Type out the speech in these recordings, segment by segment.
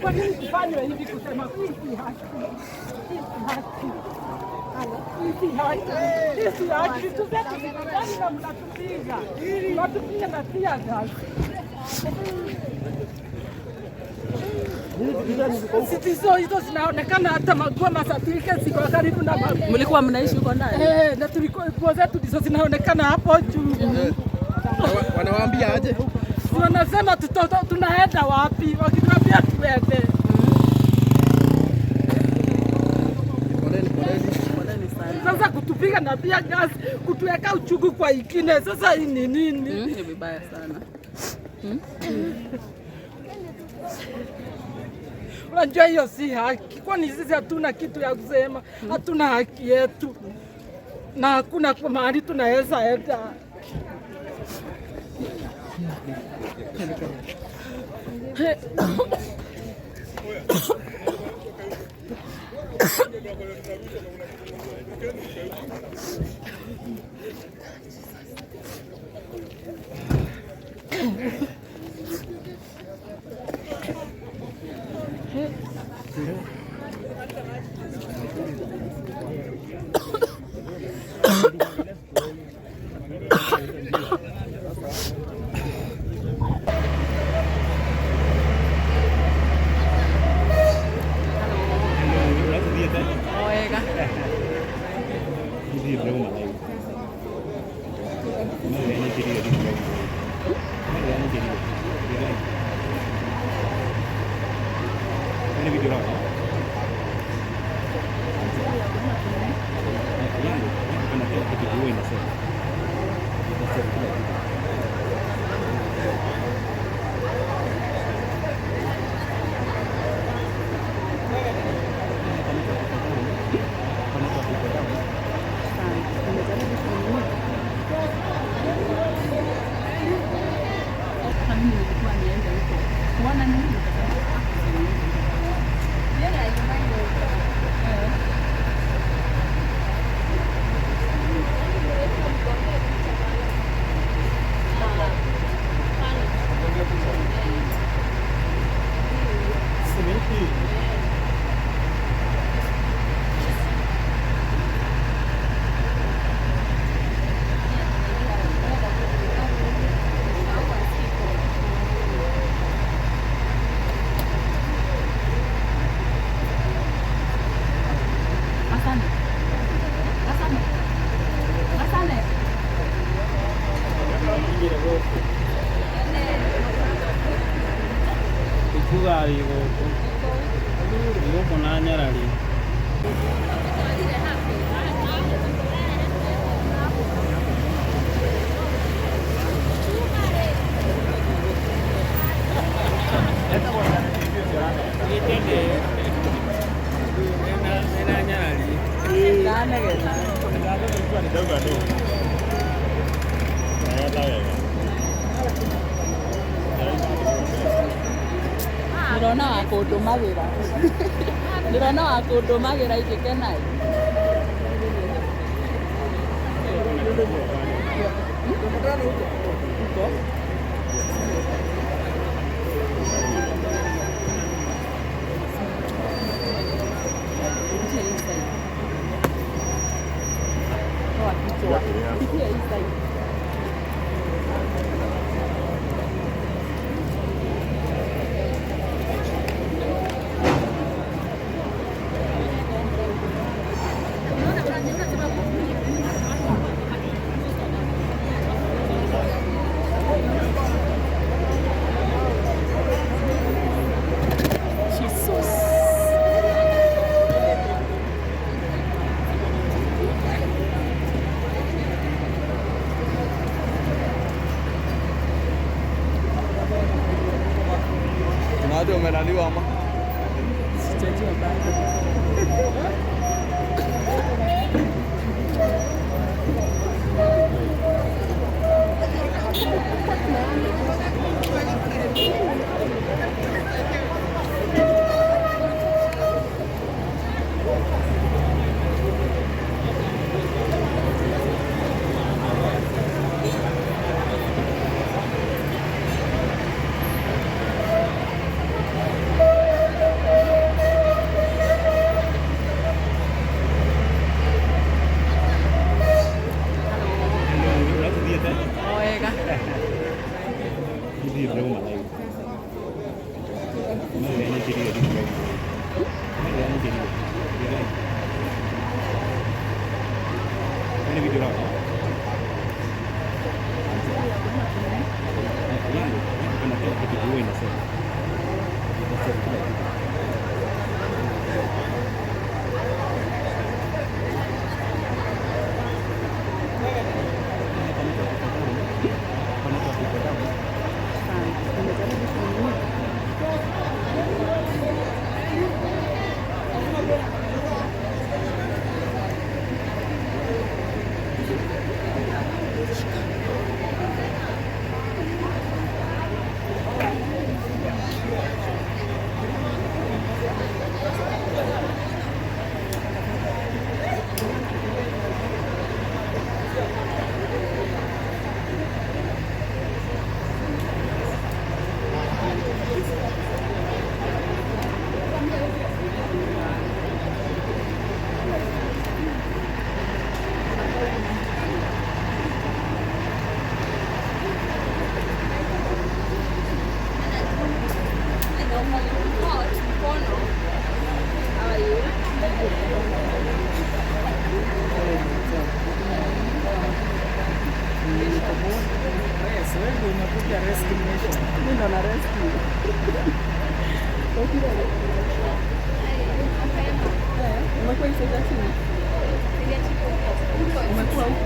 Kwa nini tufanywe hivi? Kusema hii si haki, hii si haki, hii si haki, hii si haki. Vitu zetu ziko ndani na mnatupiga, mnatupiga na tear gas. Hizo hizo zinaonekana hata maguo macertificate ziko karibu na maguo. Mlikuwa mnaishi huko ndani? Eh, na tulikuwa nguo zetu ndizo zinaonekana hapo juu. Wanawaambia aje? Wanasema tunaenda wapi? Wakituambia tuende. Poleni, poleni. Poleni sana. Sasa kutupiga na tear gas, kutuweka uchungu kwa ingine. Sasa hii ni nini? Ni vibaya sana. Unajua hiyo si haki, kwani sisi hatuna kitu ya kusema, hatuna haki yetu na hakuna kwa mahali tunaweza enda. Wega. Ithiĩ ndĩrauma live. No ĩrĩa nyingĩrire ndĩrauma live. No ĩrĩa nyingĩrire ndĩ live. Nĩ video ũrona? Yangu kuna kila kitu huwa inasema. Inasema kila kitu. Connect iko down. Nimejaribu kununua. Hata mimi nilikuwa niende huko. Kuona nini nikasema ah, niende huko. Asante. Asante. Asante. Ikuga wĩ gũkũ wĩ gũkũ na nyarari. Ena nyarari. Ndanegena. Ndauga ndũ. Wega wega. Ndĩrona wa kũndũmagĩra. Ndĩrona wa kũndũmagĩra ingĩkena. Pitia hii side. Toa kichwa. Pitia hii side. Jesus. Kuna watu wamelaliwa ama? Sijajua bado. Thiĩ ndĩrauma live. No ũrĩa nyingĩrire thiĩ ndĩrauma live. No ũrĩa nyingĩrire ndĩ live. Nĩ video ũraka? Kuna kila kitu huwa inasema. Inasema kila kitu. Umekuwa isaidia chini? Umekuwa huku?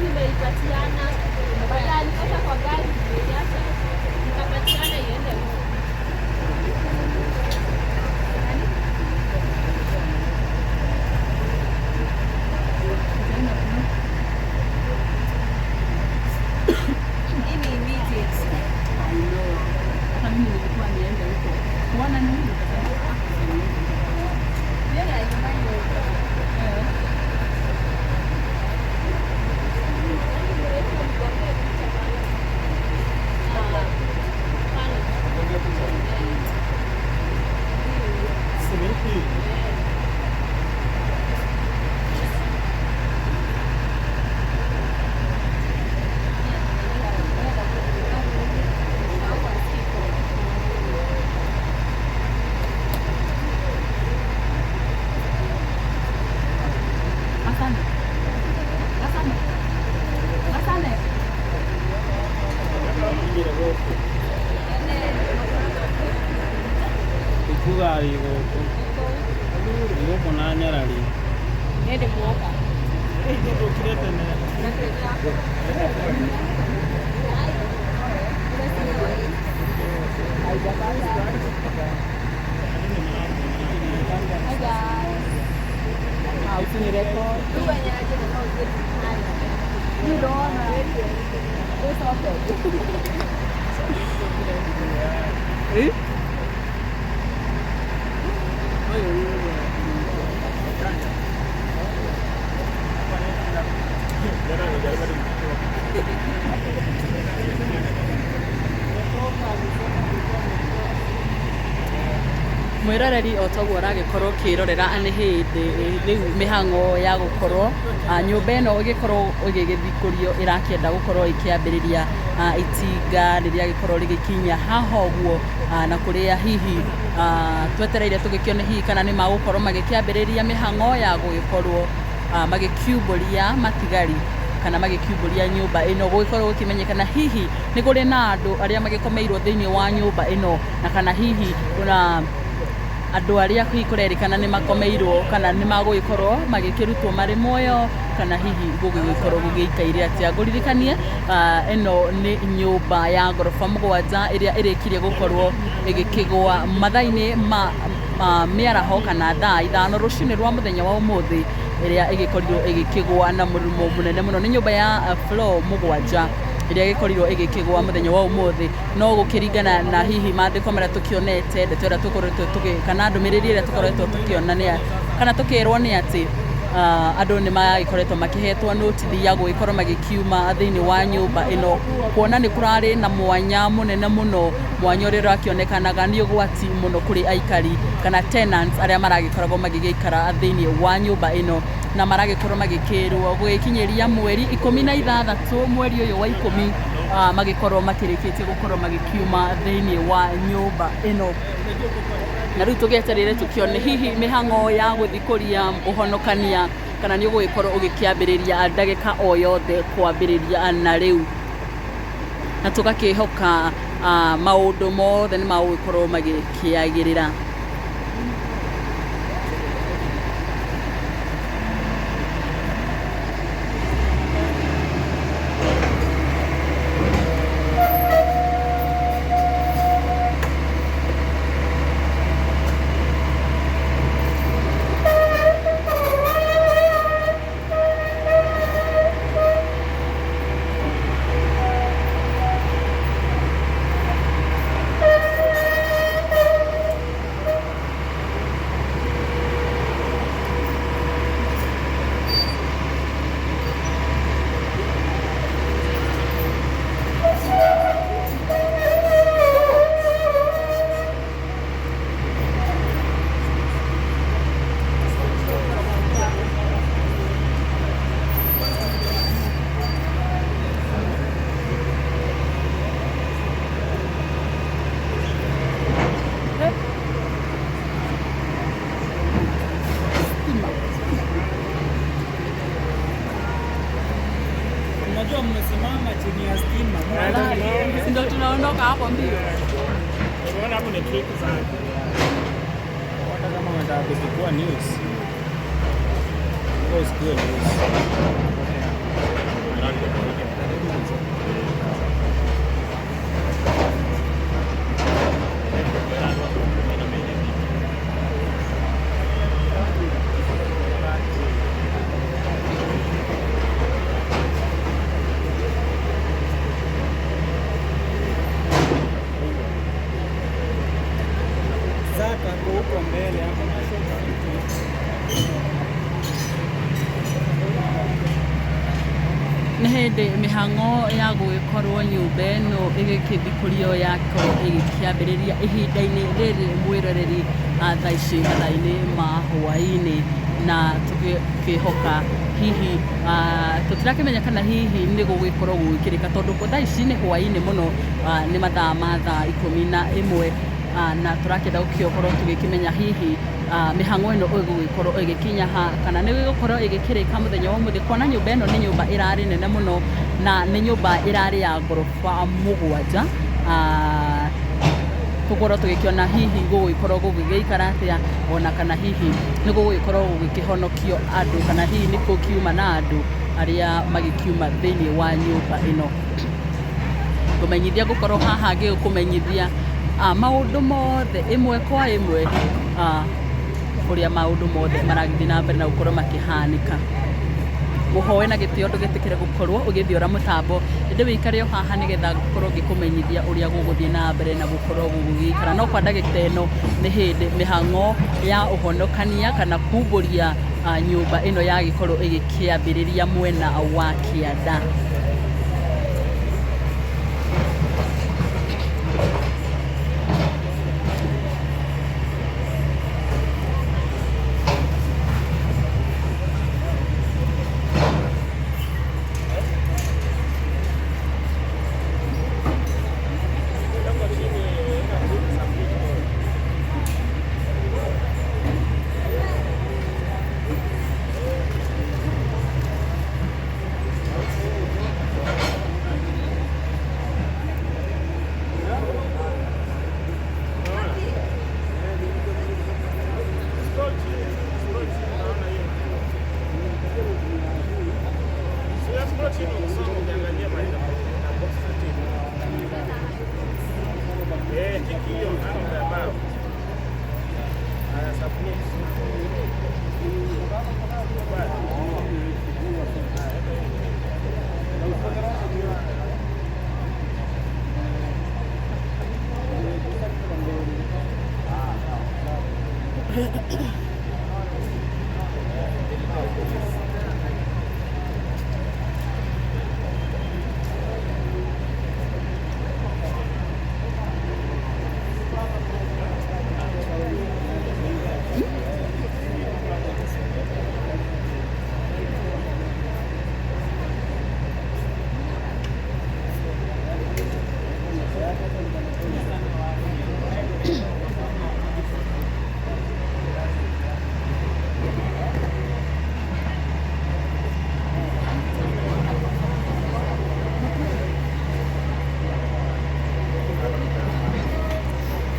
Nimeipatiana baada alipata kwa gari nimeiacha nikapatiana iende huko. Hii ni immediate. I know. Hata mimi nilikuwa niende huko. Kuona nini nikasema ah, sasa niende huko. Yeye nyumbani huko. Eh. Asante. Asante. Asante. Ikuga gũkũ gũkũ na nyarari. Nende muoka. Tũkire tene. Hi guys. Ah, usinirekodi. You don't wanna. It's okay. Eh? Mwĩroreri o toguo ũragĩkorwo ũkĩrorera nĩ hĩndĩ rĩu mĩhang'o ya gũkorwo nyũmba ĩno ĩgĩkorwo ĩgĩgĩthikũrio ĩrakĩenda gũkorwo ĩkĩambĩrĩria, itinga rĩrĩagĩkorwo rĩgĩkinya haha ũguo, na kũrĩa hihi twetereire tũgĩkĩone hihi kana nĩ magũkorwo magĩkĩambĩrĩria mĩhang'o ya gũgĩkorwo magĩkiumbũria matigari kana magĩkiumbũria nyũmba ĩno gũgĩkorwo gũkĩmenyekana hihi nĩ kũrĩ na andũ arĩa magĩkomeirwo thĩinĩ wa nyũmba ĩno na kana hihi ona andũ arĩa hihi kũrerĩkana nĩ makomeirwo kana nĩ magũgĩkorwo magĩkĩrutwo marĩ muoyo kana hihi gũgĩgĩkorwo gũgĩikaire atĩa. Ngũririkanie ĩno nĩ nyũmba ya ngoroba 7 ĩrĩa ĩrĩkirie gũkorwo ĩgĩkĩgwa mathaa-inĩ ma mĩaraho kana thaa 5 rũcinĩ rwa mũthenya wa ũmũthĩ ĩrĩa ĩgĩkorirwo ĩgĩkĩgwa na mũrurumo mũnene mũno. Nĩ nyũmba ya floor 7 ĩrĩa ĩgĩkorirwo ĩgĩkĩgwa mũthenya wa ũmũthĩ, no gũkĩringana na hihi maandĩko marĩa tũkĩonete, ndeto ĩrĩa tũkoretwo tũgĩ kana ndũmĩrĩri ĩrĩa tũkoretwo tũkĩona nĩ kana tũkĩrwo nĩ atĩ Andũ nĩ magĩkoretwo makĩhetwo notithi ya gũgĩkorwo magĩkiuma thĩinĩ wa nyũmba ĩno, kuona nĩ kũrarĩ na mwanya mũnene mũno, mwanya ũrĩa ũrakĩonekanaga nĩ ũgwati mũno kũrĩ aikari kana tenants arĩa maragĩkoragwo magĩgĩikara thĩinĩ wa nyũmba ĩno, na maragĩkorwo magĩkĩrwo gũgĩkinyĩria mweri 16 mweri ũyũ wa 10, magĩkorwo makĩrĩkĩtie gũkorwo magĩkiuma thĩinĩ wa nyũmba ĩno. Na rĩu tũgĩetereire tũkĩone hihi mĩhang'o ya gũthikũria ũhonokania kana nĩ ũgũgĩkorwo ũgĩkĩambĩrĩria ndagĩka o yothe kwambĩrĩria na rĩu, na tũgakĩhoka maũndũ mothe nĩ magũgĩkorwo magĩkĩagĩrĩra. Unajua mmesimama chini ya stima. Ndio tunaondoka hapo mbio. Unaona hapo ni trick sana. Hata kama unataka kuchukua news. Wewe usikue news. Zaka ako huko mbele hapo na Nĩ hĩndĩ mĩhang'o ya gũgĩkorwo nyũmba ĩno ĩgĩkĩthikũrio yakorwo ĩgĩkĩambĩrĩria ihinda-inĩ rĩrĩ mwĩroreri, thaa ici mathaa-inĩ ma hwaĩ-inĩ, na tũgĩkĩhoka hihi tũtirakĩmenya kana hihi nĩ gũgĩkorwo gũgĩkĩrĩka, tondũ thaa ici nĩ hwaĩ-inĩ mũno, nĩ mathaa ma thaa 11, na tũrakĩenda gũgĩkorwo tũgĩkĩmenya hihi mĩhang'o ĩno ĩgũgĩkorwo ĩgĩkinya ha, kana nĩ ĩgũkorwo ĩgĩkĩrĩka mũthenya wa ũmũthĩ, kuona nyũmba ĩno nĩ nyũmba ĩrarĩ nene mũno na nĩ nyũmba ĩrarĩ ya ngoroba 7. Tũkorwo tũgĩkĩona hihi gũgũgĩkorwo gũgĩgĩikara atĩa, ona kana hihi nĩ gũgũgĩkorwo gũgĩkĩhonokio andũ, kana hihi nĩ gũkiuma na andũ arĩa magĩkiuma thĩinĩ wa nyũmba ĩno. Ngũmenyithia ngũkorwo haha ngĩgũkũmenyithia maũndũ mothe ĩmwe kwa ĩmwe, ũrĩa maũndũ mothe maragĩthiĩ na mbere na gũkorwo makĩhanĩka. Mũhoe na gĩtĩo ndũgetĩkĩre gũkorwo ũgĩthiora mũtambo, ĩndĩ wĩikare o haha nĩgetha ngũkorwo ngĩkũmenyithia ũrĩa gũgũthiĩ na mbere na gũkorwo gũgĩikara. No kwa ndagĩka ĩno nĩ hĩndĩ mĩhang'o ya ũhonokania kana kumbũria nyũmba ĩno yagĩkorwo ĩgĩkĩambĩrĩria mwena wa kĩanda.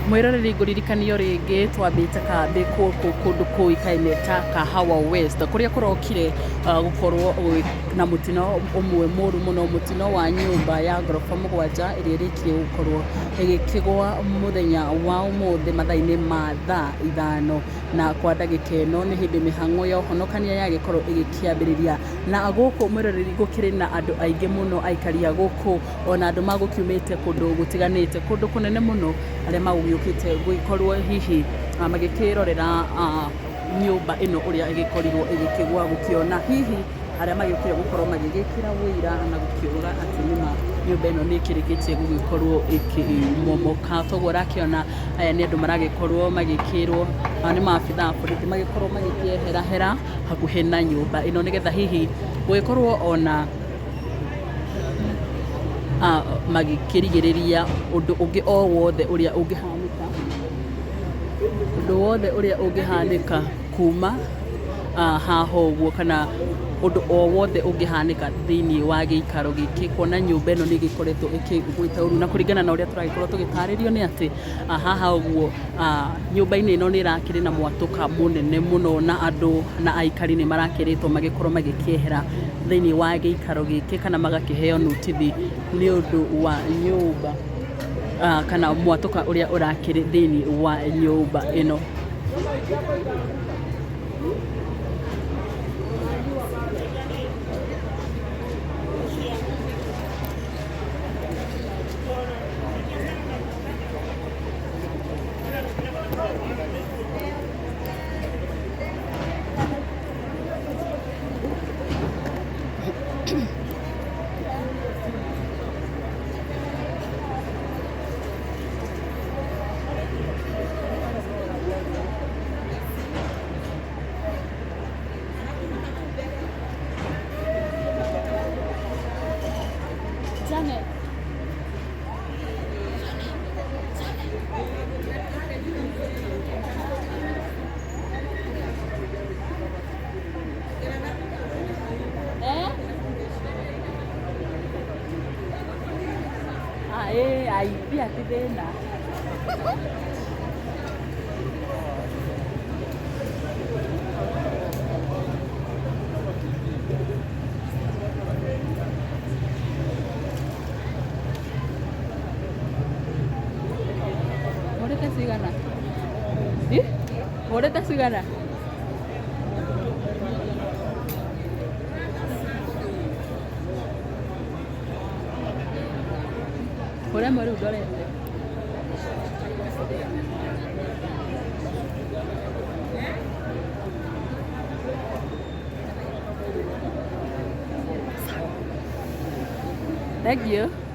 Mwĩroreri, ngũririkanio rĩngĩ twambĩte kambĩ kũkũ kũndũ kũĩkaine ta Kahawa West, kũrĩa kũrokire gũkorwo na mũtino ũmwe mũru mũno, mũtino wa nyũmba ya ngoroba 7 ĩrĩa ĩrĩkirie gũkorwo ĩgĩkĩgwa mũthenya wa ũmũthĩ mathaa-inĩ ma thaa 5 na kwa ndagĩka ĩno nĩ hĩndĩ mĩhang'o ya ũhonokania yagĩkorwo ĩgĩkĩambĩrĩria. Na gũkũ, mwĩroreri, gũkĩrĩ na andũ aingĩ mũno, aikari a gũkũ ona andũ magũkiumĩte kũndũ gũtiganĩte, kũndũ kũnene mũno, arĩa magũgĩũkĩte gũgĩkorwo hihi magĩkĩrorera nyũmba ĩno ũrĩa ĩgĩkorirwo ĩgĩkĩgwa, gũkĩona hihi arĩa magĩũkire gũkorwo magĩgĩkĩra ũira na gũkiuga atĩ nĩma nyũmba ĩno nĩ ĩkĩrĩkĩtie gũgĩkorwo ĩkĩmomoka. Toguo ũrakĩona aya nĩ andũ maragĩkorwo magĩkĩrwo nĩ maabitha a borithi magĩkorwo magĩkĩeherahera hakuhĩ na nyũmba ĩno, nĩgetha hihi gũgĩkorwo ona magĩkĩrigĩrĩria ũndũ ũngĩ o wothe ũrĩa ũngĩhanĩka, ũndũ wothe ũrĩa ũngĩhanĩka kuma haha ũguo, kana ũndũ o wothe ũngĩhanĩka thĩinĩ wa gĩikaro gĩkĩ, kuona nyũmba ĩno nĩ ĩgĩkoretwo ĩkĩgwĩta ũru. Na kũringana na ũrĩa tũragĩkorwo tũgĩtarĩrio nĩ atĩ haha ũguo nyũmba-inĩ ĩno nĩ ĩrakĩrĩ na mwatũka mũnene mũno, na andũ na aikari nĩ marakĩrĩtwo magĩkorwo magĩkĩehera thĩinĩ wa gĩikaro gĩkĩ, kana magakĩheo notithi nĩ ũndũ wa nyũmba kana mwatũka ũrĩa ũrakĩrĩ thĩinĩ wa nyũmba ĩno. Janet. Eh? Ah, ai, ti thĩna. Hũrĩte cigana? Ĩ? Hũrĩte cigana? Hũra ĩmwe rĩu ndorete. Thank you.